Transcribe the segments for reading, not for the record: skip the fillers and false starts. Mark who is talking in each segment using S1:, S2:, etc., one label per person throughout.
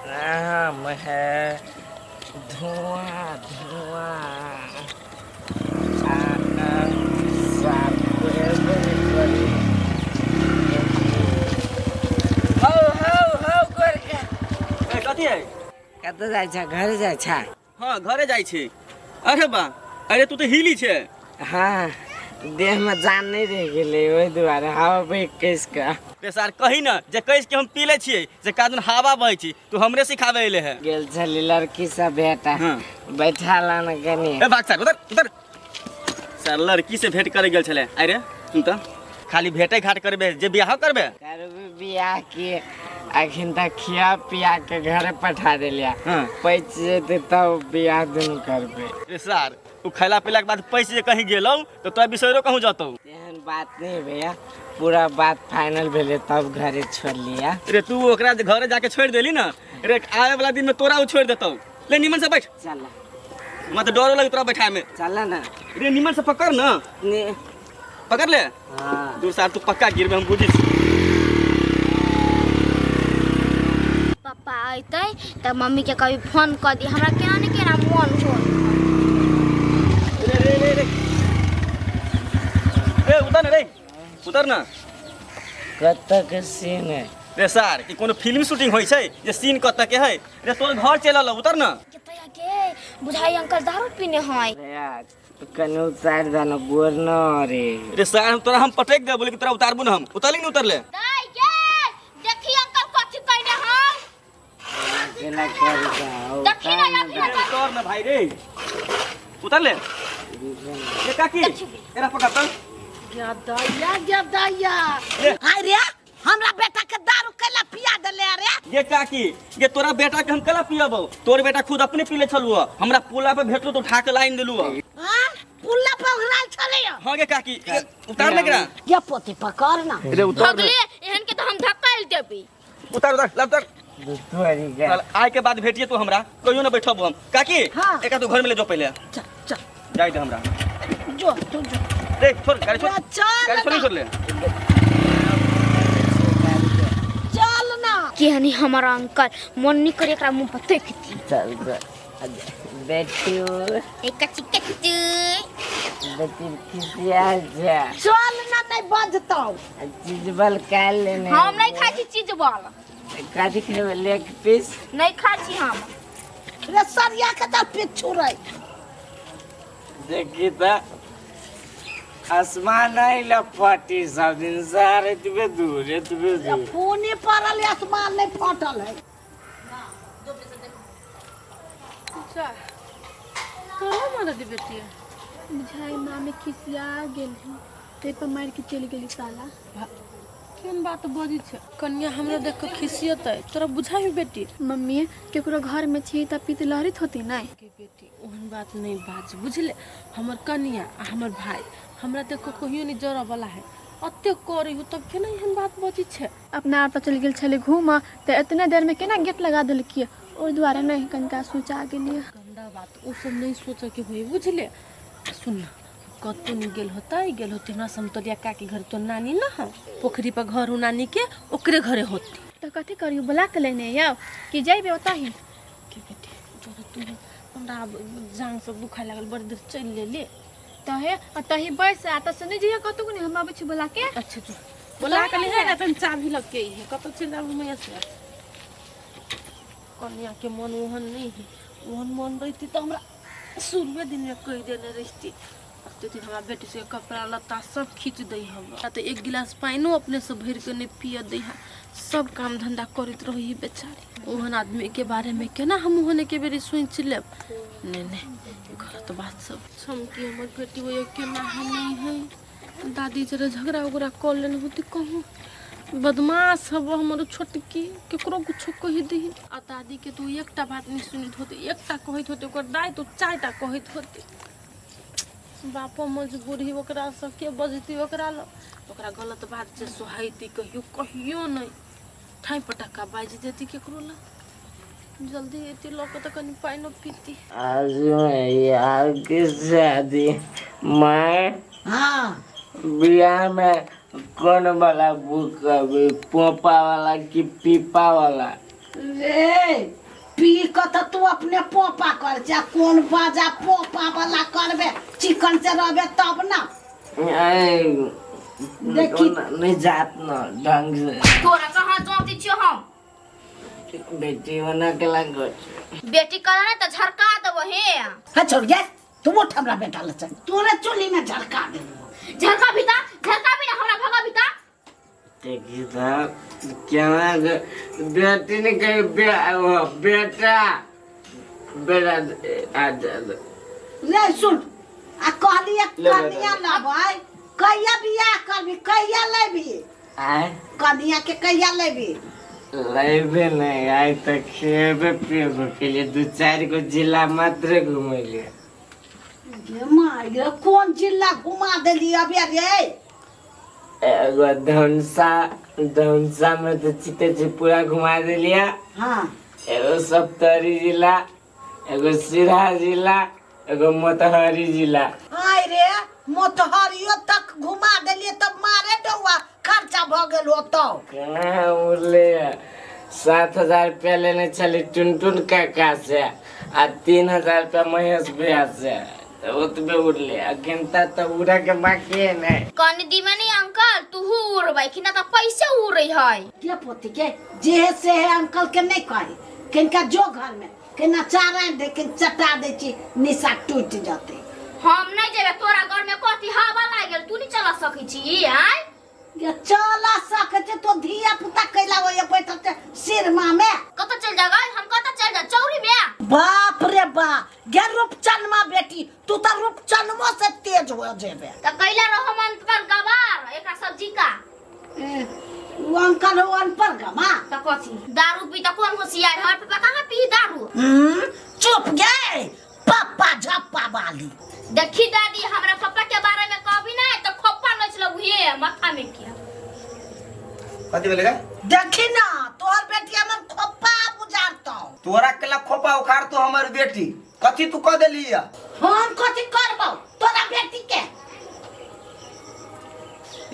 S1: राम है धुआं धुआं आ, साफ करी। हौ हौ हौ गोरका।
S2: ए, कथी है?
S1: कतऽ जाइ छ? घर जाइ छ?
S2: हाँ, घरे जाइ छी। अरे बा, अरे तू तऽ हिली छे।
S1: हाँ, देहमे जान नहि रहि गेलै, ओहि दुआरे हवा बहि कसि कऽ।
S2: रे सार, कही न जे कहि के हम पी ले छियै जे कादन हवा बहै छी, तू हमरे सिखावे अइले है।
S1: गेल छली लड़की सब भेटा।
S2: हाँ।
S1: बैठा ला न कनी।
S2: ए भाग सार, उतर उतर सार। लड़की से भेंट करे गेल छले। अरे सुन तऽ, खाली भेंटे घाट करबे जे बियाह करबे?
S1: करबे बियाह के अखन तक खिया पिया के घरे पठा देलिया।
S2: हाँ।
S1: पैच जेतै तब बियाह दुनू करबै।
S2: रे सार, उ खैला पीला के बाद पैस जे कहीं गेलौ तऽ तोरा बिसरो कहूँ जतौ।
S1: एहन बात नहीं भैया, पूरा बात फाइनल भेलै तब घरे छोड़लिया।
S2: रे तू ओकरा घरे जाके छोड़ देली ना, रे आवे वाला दिन में तोरा उ छोड़ देतौ। ले निमन से बैठ।
S1: चल।
S2: हमरा तऽ डरो लगे तोरा बैठाए में।
S1: चल ना।
S2: रे निमन से पकड़ ना।
S1: ने।
S2: पकड़ ले।
S1: हाँ।
S2: दूर सार, तू पक्का गिरबे, हम बुझी छी।
S3: पप्पा अयतै तऽ मम्मीके कभी फोन कऽ दी, हमरा केना ने केना मोन हो।
S2: रे रे रे रे रे, उतर ना रे, उतर ना।
S1: कतऽ के सीन है?
S2: रे सार, ई कोनो फिल्म शूटिंग होइ छै जे सीन कतऽ के है? रे तोर घर चलि अलो, उतर ना।
S3: के के बुझाइ अंकल दारू पीने है।
S1: भैया, कनी उतारि दे न, गोर न रे।
S2: रे सार, हम तोरा हम पटक देबो, लेकिन तोरा उतारबो ना हम। उतरली न? उतरले।
S3: दाइ गे, देखी अंकल कथी कइने हौ।
S1: केना कर जाओ।
S3: देखी ना, देखी ना।
S2: रे उतर ना भाई, रे उतर ले। रे काकी, एरा पकड़ त।
S4: दैया गे दैया।
S2: ले।
S4: हाय रे, हमरा बेटा के दारू कैला पिया देले रे?
S2: ये काकी, ये तोरा बेटा के हम कला पियबो? तोर बेटा खुद अपने पीले छलुआ, हमरा पुला पे भेटलो तो उठा के लाइन देलुआ।
S4: हां, पुल्ला पर उघराल छले।
S2: हां गे काकी, ये उतार ले एकरा।
S4: ये पोती, पकड़ ना।
S2: रे उतार ले।
S3: भगले, एहन के तऽ हम धक्का देबी।
S2: उतार उतार, ला उतार।
S1: तोरी के।
S2: चल, आय के बाद भेटिए तू हमरा कहियो ना बैठबो हम। काकी।
S4: हाँ।
S2: एका तू घर में ले जो पहले।
S4: चल चल।
S2: जाई दे हमरा।
S4: जो तू जो।
S2: रे छोड़ गाड़ी, छोड़।
S4: चल।
S2: गाड़ी छोड़।
S4: ना।
S2: छोड़ ले।
S4: चल ना।
S3: केहनी हमर अंकल, मन नहीं करे एकरा मुंह पर देखती।
S1: चल चल बेटू।
S3: एक कच्ची कच्ची।
S1: बेटी खिसिया जा।
S4: चल ना, नहीं बजतौ।
S1: चीज बल काल लेने।
S3: हम नहीं खाइ छी चीज बॉल।
S1: कथी खेबै? लेग पीस?
S3: नहीं खाइ छी हम।
S4: रे सरिया के तऽ पिच्छू रे।
S1: देखी तऽ आसमान नहीं फटी सब दिन सार, एतबे दूर एतबे दूर।
S4: फोने पड़ल, आसमान नहीं फटल है।
S5: तोरा मार दी बेटी।
S6: बुझाइ मामे खिसिया गेल है, ताहि पर मारि के चलि गेली साला।
S5: केहन बात बजै छै कनिया, हमरा देख के खिसियतै तोरा बुझाइ हौ बेटी?
S6: मम्मी, केकरो घर में छी तऽ पित लहरित होती नहि?
S5: के बेटी, ओहन बात नहीं बाज, बुझले? हमर कनिया आ हमर भाई हमरा देख के कहियो नहीं जरऽ वाला है। अते करै हो तब केना एहन बात बजै छै?
S6: अपना आप तऽ चलि गेल छलै घूमऽ, तऽ एतने देरमे केना गेट लगा देलकियै? ओहि दुआरे नहि कनिका सोचा गेलियै।
S5: गंदा बात ओ सब नहीं सोचऽ के होई, बुझले? आ सुन ना, कतौ नहीं गेल होतै, गेल होतै हमरा समतोलिया काकी घर। तो नानी न हो, पोखरी पर घर हो नानी के, ओकरे घरे होती।
S6: तऽ कथी करियौ, बुला के लेने आउ कि जइबै ओतही?
S5: के बेटी, जरा तू हमरा आब जांग सब दुखाय लागल, बड़ देर चलि लेली।
S6: तऽ हे ओतही बैस आ तऽ से नहि जइयै कतहु नहि, हम अबै छी बुला के।
S5: अच्छा, तू बोला के नहीं है ना, तन चाबी लग के है, कतौ चलि जाबू मैया से। कन्या के मन ओहन नहीं है। ओहन मन रहती तऽ हमरा शुरुए दिन में कहि देने रहती। अते दिन हमरा बेटी से कपड़ा लत्ता सब खींच दै हमरा, तऽ एक गिलास पानिओ अपने से भरि के नहीं पिय दै है, सब काम धंधा करैत रही बेचारी। ओहन आदमी के बारे में केना हम ओहन के बेरी सोचि लेब? नहीं नहीं, गलत बात सब छमकी। हमर बेटी वो केना है नहीं है, दादी जरा झगड़ा उगड़ा कऽ लेने होती कहूँ। बदमाश हब हमर छोटकी, केकरो कुछो कहि दही। आ दादी के तू एकटा बात नहीं सुनैत होते, एकटा कहैत होते ओकर दाय तो चारिटा कहैत होते। बापो मजबूर ही, ओकरा सबके बजती ओकरा लग, ओकरा गलत बात जे सोहाइती कहियो कहियो नहीं, ठाइ पटक्का बाजि देती केकरो लग। जल्दी एती लऽ कऽ तऽ कनि पानिओ पीती।
S1: आज यार के शादी मैं
S4: हाँ।
S1: बियाह में कौन वाला बुक करबी, पोपा वाला कि पीपा वाला?
S4: रे। पी के तऽ तू अपने पोपा कर छै आ कोन बाजा पोपा वाला करबे चिकन से रहबे तब ना
S1: ऐ,
S4: देखी।
S1: ओना नहीं जात न ढंग से
S3: तोरा कहाँ जोती छियो हम
S1: बेटी बना के लागो
S3: बेटी करा ने तऽ झरका देबो हे
S4: हा छोड़ गे तू उठ हमरा बेटा ले चल तोरे चुल्ही में झरका देबो
S3: झरका भी ता झरका भी ना हमरा भगा भी ता
S1: देखी तो केना बेटी ने कही वो बेटा बेटा आ जा
S4: रे सुन आ कहलिए
S1: ले, ले,
S4: कनिया लेबै कहिया बियाह करबी कहिया लेबी
S1: आए
S4: कनिया के कहिया लेबी
S1: लेबे नहीं आइ तक खेबे पिएबे के लिए दू चारि गो जिला मात्र घुमेलिए
S4: गे माय गे कोन जिला घुमा देली अबे रे
S1: एगो धनसा धनसा में तो चिते छी पूरा घुमा देलिया
S4: हाँ
S1: एगो सप्तरी जिला एगो सिरा जिला एगो मोतहरी जिला
S4: आय रे मोतहरियो तक घुमा देलिए तब मारे डौआ खर्चा भऽ गेल होतौ
S1: कहाँ उड़ले 7,000 रुपया लेने छली टुनटुन काका से आ 3,000 रुपया महेश भैया से तऽ ओतबे उड़ले आ गिनता तऽ उड़े के बाकी है नहीं
S3: कनि दिमे नहीं अंकल तूहू उड़बै कि ना तऽ पैसे उड़ै है
S4: के पोती के जे है से है अंकल के नहीं कही किनका जो घर में केना चारा दे के चटा दै छी निशा टूटि जतै
S3: हम नहीं जेबै तोरा घर में कथी हवा लागि गेल तू नहीं चला सकै छी आय
S4: ये चला सकै छै तो धिया पुता कैला होइए बैठल छै सिरमा में
S3: कतऽ चलि जाबै हम कतऽ चलि जा चौरी में
S4: बाप रे बा गे रूपचनमा बेटी तू तऽ रूपचनमो से तेज हो जेबे
S3: तऽ कैला रहो मन पर गवार एकरा सब्जी का
S4: ए, उ अंकल हो अनपढ़ गमा
S3: तऽ कथी दारू पी तऽ कोन होशियार हमर पापा कहाँ पी दारू
S4: चुप गे पप्पा झप्पा वाली
S3: देखी दादी हमरा पापा के बारे में कहबी ना तऽ खोपा नोच लगू हे माथा में के
S7: कथी भेलै गे
S4: देखी ना तोहर बेटी हमर खोपा बुझारतौ
S7: तोरा केला खोपा उखाड़ तो हमर बेटी कथी तू कह देली है
S4: हम कथी करबौ तोरा बेटी के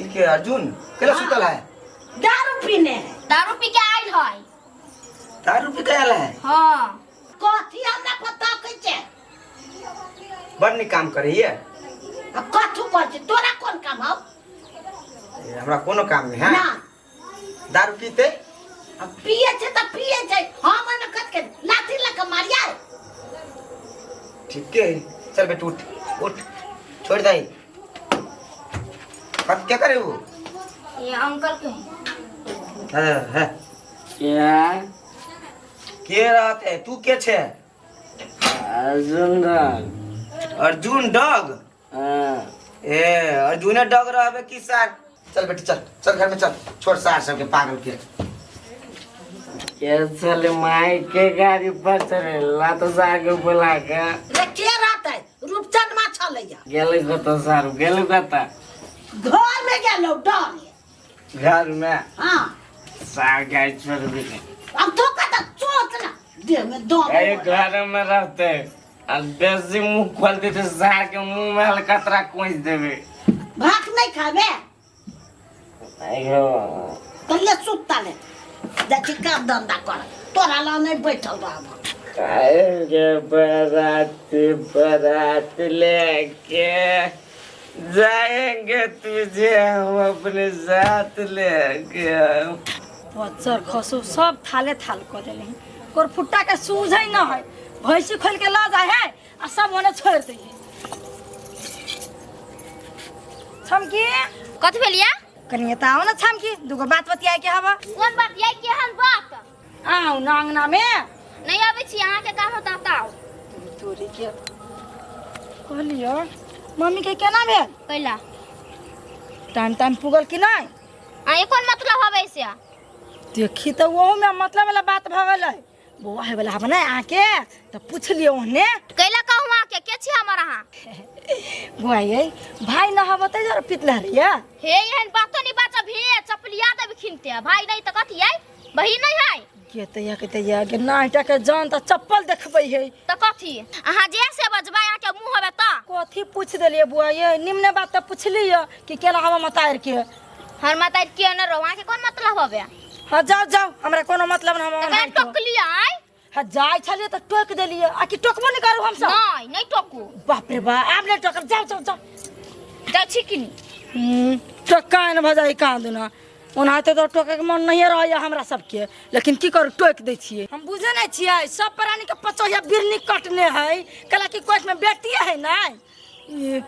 S7: ई के अर्जुन केला सुतल है
S4: दारू पीने है
S3: दारू पी के आयल है
S7: दारू पी के आयल है
S3: हाँ
S4: कथी हमरा पता कहै छै
S7: बड़ नीक काम करे है
S4: आ कथू कर छै तोरा कोन काम हौ
S7: हमरा कोनो काम नहीं है
S4: ना
S7: दारू पीते
S4: आ पिए छै तऽ पिए छै हम ओहिमे कथ के लाठी लऽ के मारिया
S7: ठीक है चल बेटू उठ उठ छोड़ दे कत क्या करे वो
S3: ये अंकल के
S7: है है
S1: क्या
S7: के रहते तू के छे
S1: अर्जुन डॉग
S7: अर्जुन डॉग
S1: हाँ
S7: ए अर्जुने डॉग रहबे की सार चल बेटी चल चल घर में चल छोड़ सार सबके पागल के
S1: के चले माई के गाड़ी पर चढ़े लात साग बुला के
S4: रे के रहते रूपचंद मा छलैया
S1: गेल कत सारू गेल कत
S4: घर में गेलो डर
S1: घर में
S4: हाँ
S1: साग गाय छोड़ भी
S4: अब तो कत चोट ना देह में दम
S1: ए घर में रहते आ बेसी मुंह खोल देते सार के मुंह में हलकतरा कोच देबे
S4: भात नहीं खाबे
S1: अयो
S4: तो ले सुता ले जाइ छी काम धंधा कर तोरा लग नहीं बैठल रहब
S1: आएंगे बारात बारात लेके जाएंगे तुझे हम अपने साथ लेके
S8: पच्चर खसो सब थाले थाल कऽ देले है कोरफुट्टा के सूझै न है भैंसी खोल के लऽ जाइ है आ सब ओने छोड़ दै है छमकी
S3: कथी भेलिया
S8: कनिए तऽ आउ ने छमकी दूगो बात बतियाए के हवा
S3: कोन बात ये केहन बात
S8: आउ न अंगना में
S3: नहीं आबै छी अहाँके काम होता तऽ आउ
S8: तोरी के कहलियो मम्मी के केना भेल
S3: कैला
S8: टाइम टाइम पुगल कि नहि
S3: आ ये कोन मतलब हवे से
S8: देखी तऽ ओहूमे मतलब वाला बात भऽ गेलै बौआ हे वाला हब ने अहाँके तऽ पूछ लियौ ओहने
S3: कैला कहूँ अहाँके के छी हमर अहाँ
S8: बौआ ये भाई न हब तऽ जरा पीत लहरिया
S3: हे एहन बातो नहीं बाजब हे चपलिया देब खिनते भाई नहीं तऽ कथी है बही नहीं है
S8: के तऽ या के तऽ या के नाइटा के जान तऽ चप्पल देखबै है
S3: तऽ कथी अहाँ जे से बजबै अहाँके मुँह हवे तऽ
S8: कथी पूछ देलियै बौआ ये निम्ने बात तऽ पुछलियै कि केना हब मतार के
S3: हर माता के न रहो अहाँके कोन मतलब हवे
S8: हाँ जाओ जाओ हमरा कोनो मतलब न हम
S3: तकरा टोकलियै
S8: हाँ जाइ छलियै तऽ टोकि देलियै आ कि टोकबो नहि करू हमसब
S3: नहीं नहीं टोकू
S8: बाप रे बा आब नहि टोकब जाउ जाउ जाउ
S3: जाइ छी कि नहीं
S8: टोका ने भऽ जाइ कहाँ दुना ओनाहिते तऽ टोकैके मन नहिए रहैए हमरा सबके लेकिन की करू टोकि दै छियै हम बुझै नहि छियै सब प्राणीके पचोहिया बिरनी कटने है कैला कि कोइमे बेटिए है ने ई